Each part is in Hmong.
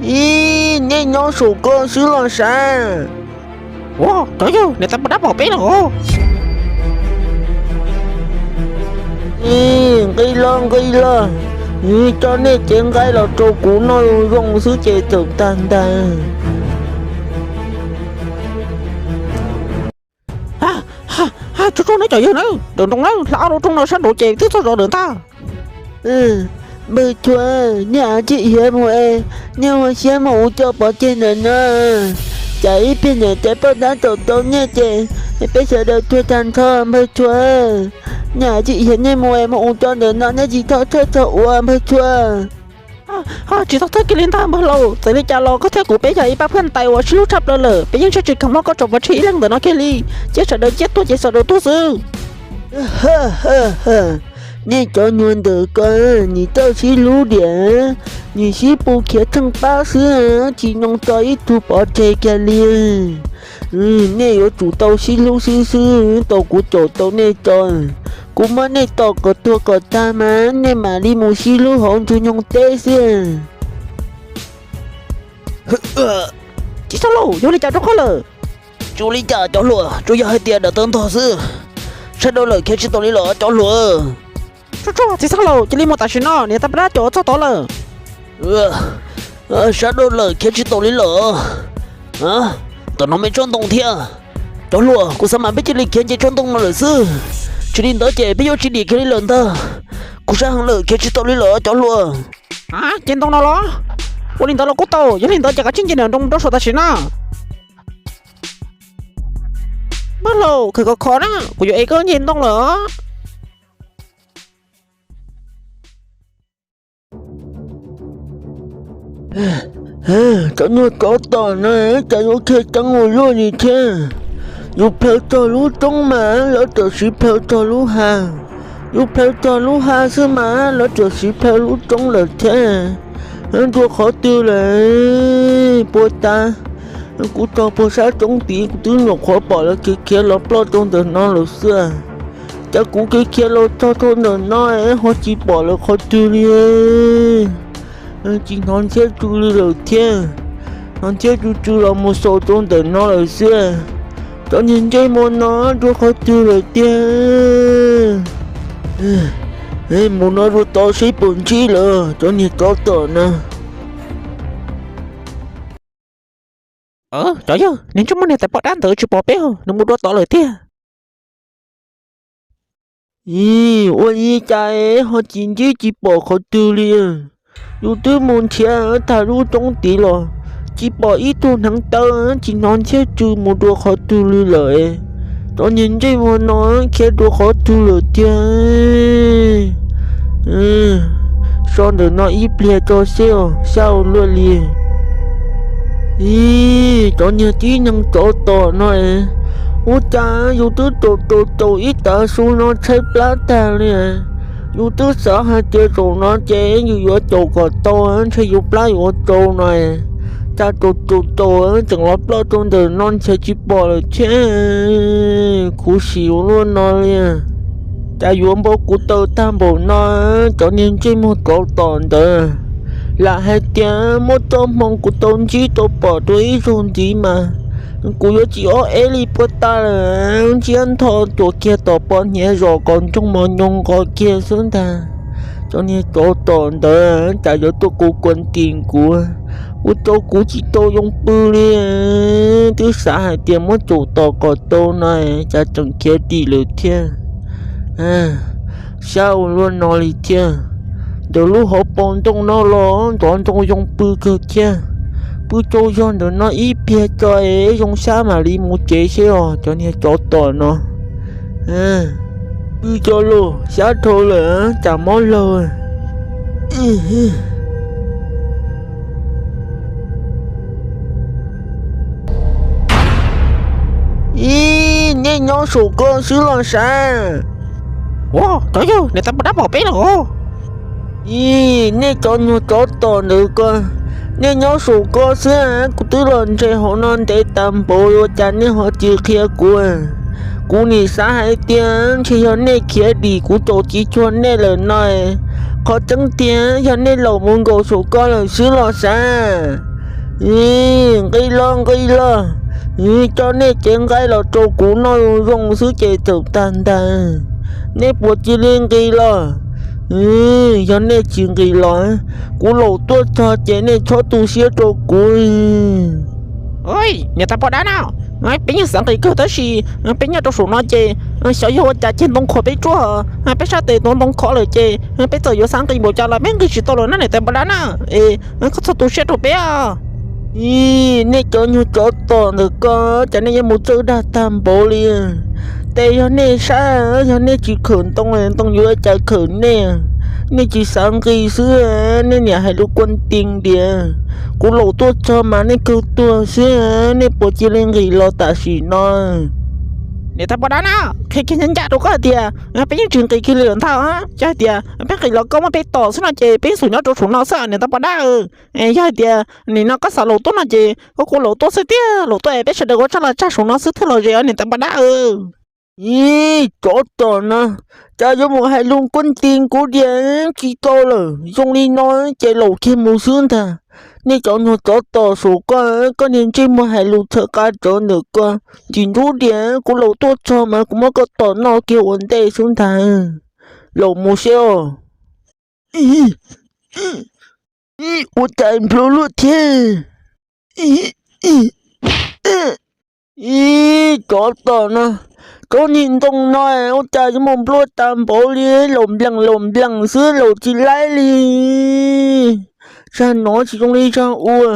Ib, nej nyob saum ko xwb los sav? Ua, cov yawg, niam tais poj dab pom peb lawm. Nqis los, nqis los, coj nej cev nqaij los rau kuv noj zoo xwb ces txawm tag ntag. Tsuag tsuag nawb cov yawg nawb, nraum nroos nawb, hla ob lub roob no sab nraud ces twb txog zos lawm ntag. Npawg Tshuav, nej av tsis hiav mus es nej ua siab mus ua cov pov tseg ntawm no, cas ib pliag niam tais poj dab tsom tau nej ces peb sawv daws tuag tag nrho. Npawg Tshuav, nej av tsis hiav nej mus es mus ua cov ntawm no nej tsis txhob txhawj txog ua, npawg Tshuav. Tsis txhob txhawj kiag li ntag npawg laus, txawm li cas los koj thiab kuv peb yog ib pab pheej tais uas sib hlub tshaj plaws lawm, peb yeej tsis kam muab koj tsom pov tseg ib leeg ntawm no kiag li, cia sawv daws ciaj tuag ces sawv daws tuag xwb. Nej cov nyuag ntawm ko, nim txawj sib hlub diam, nim sib pus khiav tsheej pab xwb, tsis nco tso ib tug pov tseg kiag li. Nej yuav tsum tau sib hlub xwb xwb tau kuv caum tau nej tso. Kuv muab nej tom kom tuag kom tag mas nej mam li mus sib hlub hauv ntsug nyoog teb xwb. Tsis txhob lauj, yog li cas rau qhov lawm? Tsis ua li cas cov hluas, tsuas yog hais tias daim tawv ntog xwb. Sab nraud lawm khiav tsis tau li los cov hluas. Tsuag tsuag, txiv xeeb laus, cia li mus tam sim no, niam tais poj dab caum txog tod lawm. Sab nraud lawm khiav tsis tau li lawm. Tam no me tsob ntoo thiab. Cov hluas, kuv xav mas peb cia li khiav nce tsob ntoo no lawm xwb. Tsis li ntawd ces peb yuav tsis dim kiag li lawm ntag. Kuv sab heev lawm khiav tsis tau li lawm cov hluas. Nce ntoo no los? Ua li ntawd los kuj tau, yog li ntawd ces kav tsij nce nram nroos rau saum tam sim na. Npawg laus, khawm khov khov na, kuv yuav ev koj nce ntoo lawm. Cov nyuag tsov tom no cas yuav khiav ceev ua luaj li thiab. Yus plhaw txog lub roob mas lawv txawm siv plhaw txog lub hav, yus plhaw txog lub hav xwb mas lawv txawm siv plhaw lub roob lawm thiab. Nrua qhov twg lawm puas tas? Kuv txog puag sab roob tid kuv twb nyuam qhuav pom lawv khiav khiav los ploj rau ntawm no lawm xwb. Cas kuv khiav khiav los txog rau ntawm no ho tsis pom lawv qhov twg li. Tsis hnov ntxhiab tsw li lawm thiab. Hnov ntxhiab tsw tsw los mus xaus rau ntawm no lawm xwb. Cov niag ntsej muag no nrua qhov twg lawm tiag? Mus no dua tod seb puas ntsib lawm cov niag tsov tom na. Cov yawg, niag ntsej muag niag tais poj dab ntawd tsis pom peb, nws mus dua tod lawm tiag. Ib, ua li cas ho tsis ntsib tsis pom qhov twg li? Yus twb mus nrhiav tag lub roob tid los tsis pom ib tug hneev taw, tsis hnov ntxhiab tsw mus dua qhov twg li lawm. Cov niag ntsej muag no khiav dua qhov twg lawm tiag? So ntawm no ib pliag tso seb os, xyab ua luaj li. Ib, cov niag tib neeg tsov tom no, ua cas yus twb caum caum caum ib tav su no tshaib plab tag li. Yus twb xav hais tias zaum no ces yus yuav caum kom tau, ntshe yus plab yuav tsau no. Cas caum caum caum tseem los ploj rau ntawm no nrhiav tsis pom lawm thiab. Khuv xim ua luaj no li. Cas yuav npau kuv taw tag npaum no, cov niag ntsej muag tsov tom ntawd. Lam hais tias muaj txoj hmoo kuv tau ntsib tau pom dua ib zaug ntxiv mas kuv yuav tsis ob eb li puag ta lawm, ntsiab ntho tuam kiag tom pov hniav zos kom ntsoog mos nyoos nqos kiag xwb ntag. Cov niag tsov tom ntawd cas yuav tuaj kuv kuas ntim kuv, ua rau kuv tsis tau yoo pw li. Twb xav hais tias muab caum tom kom tau no, cas tseem khiav dim lawm thiab. Xyab ua luaj no li thiab. Ntawm lub hauv paus ntoo no los nrov nroo yoo pw kawg thiab. Pw tsaug zog ntawm no ib pliag tso es zoo sab mam li mus tsev seb os cov niag tsov tom no. Pw tso los xyab dhau lawm cas mob laug. Ib, nej nyob saum ko xwb los sav? Ua, cov yawg, niam tais poj dab pom peb lawm. Ib, nej cov nyuag tsov tom ntawd ko, nej nyob saum ko xwb, kuv twb los nres hauv no ntev tas npaum ua cas nej ho tsis qhia kuv? Kuv nim xav hais tias ntshe yog nej khiav dim kuv caum tsis tshua nej lawm no. Qhov tseeb tiag yog nej laum mus nkaum saum ko lawm xwb los sav? Nqis los, nqis los, coj nej cev nqaij los rau kuv noj zoo zoo xwb ces txawm tag ntag. Nej puas cia li nqis los? Yog nej tsis nqis los, kuv laus tuaj txog ces nej txhob tu siab rau kuv. Niam tais poj dab na, peb yeej xav nqis kawg tab sis peb nyob rau saum no ces xyov yog ua cas ceg ntoo qhuav peb tsuaj, peb sab tes tuav ntoo khov lawm ces peb txawm yuav xav nqis npaum cas los peb nqis tsis tau lawm na niam tais poj dab na. Es koj txhob tu siab rau peb os. Ib, nej cov nyuag tsov tom ntawm ko, cas nej yuav mus txawj dag tag npaum li. Tes yog nej sab, yog nej tsis khawm ntoo, ntoo yuav ua cas khawm nej? Nej tsis xav nqis xwb, nej niam hais lus kuaj ti tias kuv laus tuaj txog mas nej kawg tuag xwb, nej puas cia li nqis los tam sim no? Niam tais poj dab na, qhia kiag ncaj ncaj rau koj hais tias peb yeej tsis nqis kiag li lawm ntag. Yog hais tias peb nqis los koj muab peb tom xwb no ces peb yeej xum nyob rau saum no xwb niam tais poj dab. Yog hais tias nim no koj xav laus tuaj no ces koj kuj laus tuaj xwb tiag, laus tuaj es peb sawv daws ua tshaj los tshaj saum no xwb thiaj los ze os niam tais poj dab. Ib, tsov tom no, cas yuav mus hais lus kuaj ti kuv tias tsis tau lawm, zoo li no ces laus kiag mus xwb ntag. Nej cov nyuag tsov tom saum ko, koj niag ntsej muag hais lus txhawv qa tsawv ntawm ko, tsis ntub tias kuv laus tuaj txog mas kuv muab koj tom noj kiag ua ntej xwb ntag. Laus mus seb os. Ua cas nplua luaj thiab. Ib, tsov tom no, cov niag ntoo no ua cas yuav mus nplua tas npaum li, laus nplees laus nplees xwb laus tsis laib li. Zag no tsis zoo li zag ua.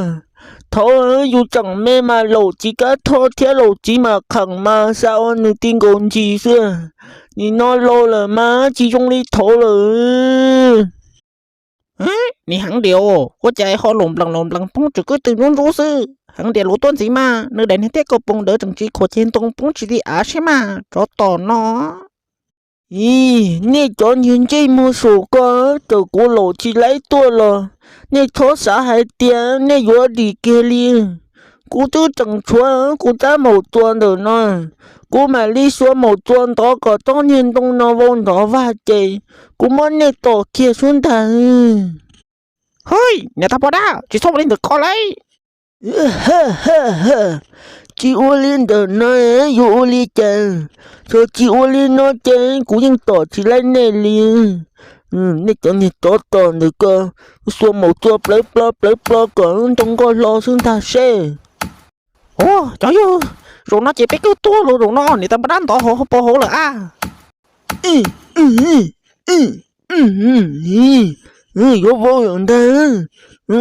Thaud yus tseem me mas laus txiv kab thoj thiab laus txiv mas qheem mas xav ua nws ti nkaus ntsis xwb. Nim no laus lawm mas tsis zoo li thaud lawm. Nim heev diam, ua cas ho laus nplees laus nplees poob tseem kwj tw ntub ntub xwb. Heev diam, laus tuaj ntxiv mas nws daim niag tiab kaus poom ntawd tseem tsis khuam ceg ntoo poob tsis ti av seb mas tsov tom no. Ib, nej cov niag ntsej muag saum ko, txawm kuv laus tsis laib tuaj los nej txhob xav hais tias nej yuav dim kiag li. Kuv twb tseem tshuav kuv tab maum txua ntawm no, kuv mam li xuas maum txua ntov kom tsob niag ntoo no vau nrov vag ces kuv muab nej tom kiag xwb ntag. Hwj, niam tais poj dab, tsis txhob ua li ntawm ko lauj. Tsis ua li ntawm no, yuav ua li cas? Txawm tsis ua li no ces kuv yeej tom tsis laib nej li. Nej cov niag tsov tom ntawm ko, xuas maum txua plawv plo plawv plo kom ntoo nkoj hlo xwb ntag seb. Ua, cov yawg, zaum no ces peb kawg tuag los zaum no, niam tais poj dab ntov hauv paus hauv lawm a. Yuav vau lawm ntag,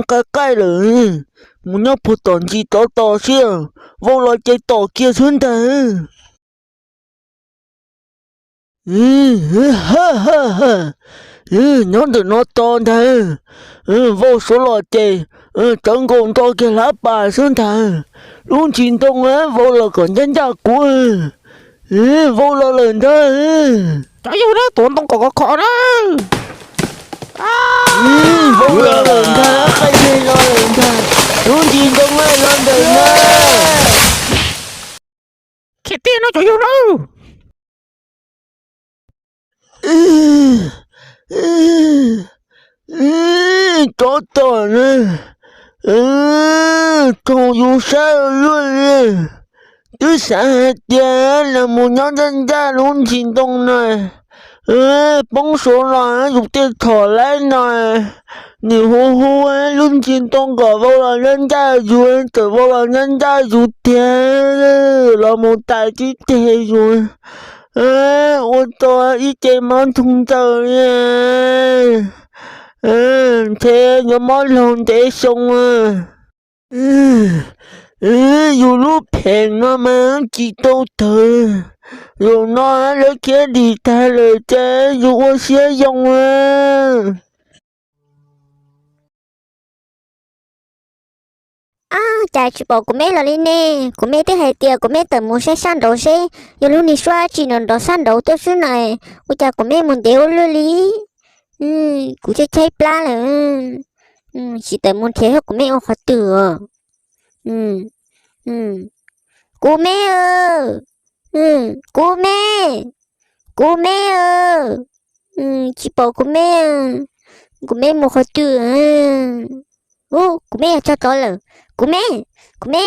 qaij qaij lawm, mus nyob puag tom ntsis tsov tos seb, vau los ces tom kiag xwb ntag. Nyob ntawm no tos ntag, vau suav los ces tsawv nkaus nto kiag hlab pas xwb ntag. Lub ntsis ntoo vau los kom ncaj ncaj kuv, vau los lawm ntag. Cov yawg na, tuav ntoo kom khov khov na. Vau los lawm ntag, qaij deg los lawm ntag, lub ntsis ntoo los ntawm no. Khiav tiag no cov yawg na. Tsov tom na, thaum yus sab luaj li, twb xav hais tias los mus nyob ncaj ncaj lub ntsis ntoo no, poob suav los yus tej txhom laib no, nws hu hu lub ntsis ntoo kom vau los ncaj ncaj yus, txawm vau los ncaj ncaj yus tiag, los mus tais tib teg yus, ua tau ib ce mob ntoog ntxaws li, ntshe yuav mob laug ntev xyoo. Yus lub pheem no mas tsis tau tawg, zaum no lawv khiav dim tag lawm ces yus ua siab zoo. Ab, cas tsis pom kuv me los li ne? Kuv me twb hais tias kuv me tawm mus saib sab nraud seb yog lub niag suab tsi nrov nrov sab nraud tuaj xwb na, ua cas kuv me mus ntev ua luaj li? Kuv tshaib tshaib plab lawm, tsis tawm mus nrhiav kuv me ua qhov twg os. Kuv me, kuv me, kuv me, tsis pom kuv me, kuv me mus qhov twg? Ub, kuv me yog tsog tod lawm. Kuv me, kuv me,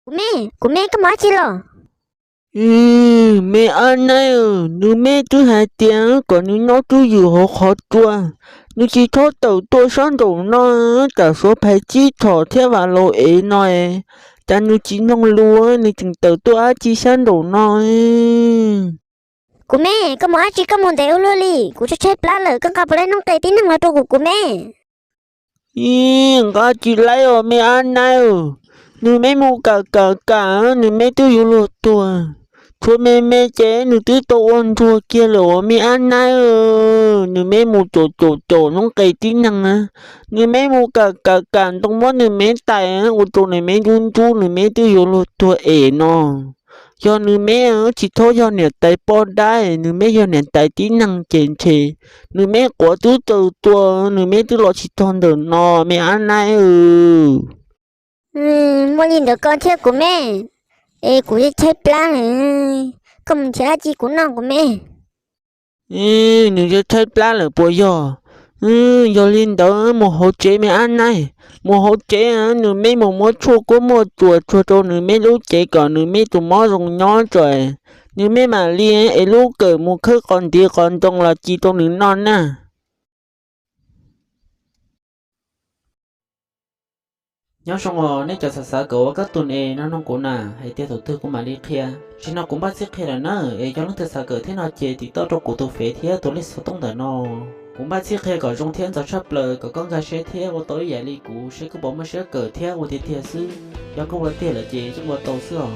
kuv me, kuv me, koj mus dab tsi los? Me ab naib, nws me twb hais tias kom nws nyob twj ywm hauv qhov tsua, nws tsis txhob tawm tuaj sab nraum no, tam suav phais tsib thom thiab vam laus ev no, cas nws tsis mloog lus, nws tseem tawm tuaj dab tsi sab nraum no? Kuv me, koj mus dab tsi koj mus ntev ua luaj li, kuv tshaib tshaib plab lawm, koj nqa puas laib noob qes tib neeg los rau kuv, kuv me. Nqa tsis laib os me ab naib, nws me mus kam kam kam, nws me twb yuav luag tuag. Tshuav me me ces nws twb tau ua ntsuag kiag lawm os me ab naib. Nws me mus caum caum caum noob qes tib neeg na, nws me mus kam kam kam ntoo muab nws me tais, ua rau nws me ntsub ntsub, nws me twb yuav luag tuag es no. Yog nws me tsis txhob yog niam tais poj dab, nws me yog niam tais tib neeg ces ntshe nws me quav twb tawm tuaj, nws me twb los tsis txog ntawm no me ab naib. Muaj li ntawd koj thiab kuv me, es kuv yeej tshaib plab lawm, koj mus nrhiav dab tsi kuv noj kuv me. Nws yeej tshaib plab lawm puas yog? Yog li ntawd mus hauv tsev me ab naib, mus hauv tsev, nws me mus muab tshuaj kuab muaj tsuas tsuag rau nws me lub cev kom nws me tus mob zoo nyob tso, nws me mam li es lub kawm mus khawb qos ntiv qos ntoo los ci rau nws noj na. Nyob zoo os nej cov xav xav kawm ua kab tus es no noog kuv na, hais tias thaum twg kuv mam li qhia. Tsim no kuv npaj txhib qhia lawm na, es yog leej twg xav kawm thiab no ces tim toj rau kuv tus fev thiab tus lej xov tooj ntawm no. Kuv npaj txhib qhia kom zoo thiab ntxaws tshaj plaws kom koj nkag siab thiab ua tau ib yam li kuv, seb koj puas muaj siab kawm thiab ua tiag tiag xwb. Yog koj ua tiag lawm ces yeej ua tau xwb os.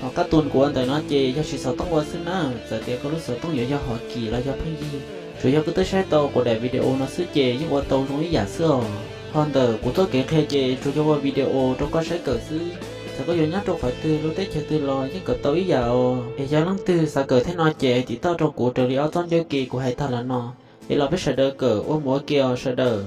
Hos kab tus kuv ua ntawm no ces yog siv xov tooj ua xwb na, txawm tias koj lub xov tooj yuav yog hov kis los yog pheej yig, tsuas yog koj twb saib tau kuv daim video no xwb ces yeej ua tau zoo ib yam xwb os. Hos ntawm kuv txoj kev qhia ces tsuas yog ua video rau koj saib kawm xwb, txawm koj yuav nyob rau qhov twg lub teb chaws twg los yeej kawm tau ib yam os. Es yog leej twg xav kawm thiab no ces tim toj rau kuv raws li ob txoj ncauj ke kuv hais tag los no, es los peb sawv daws kawm ua mus ua ke os sawv daws.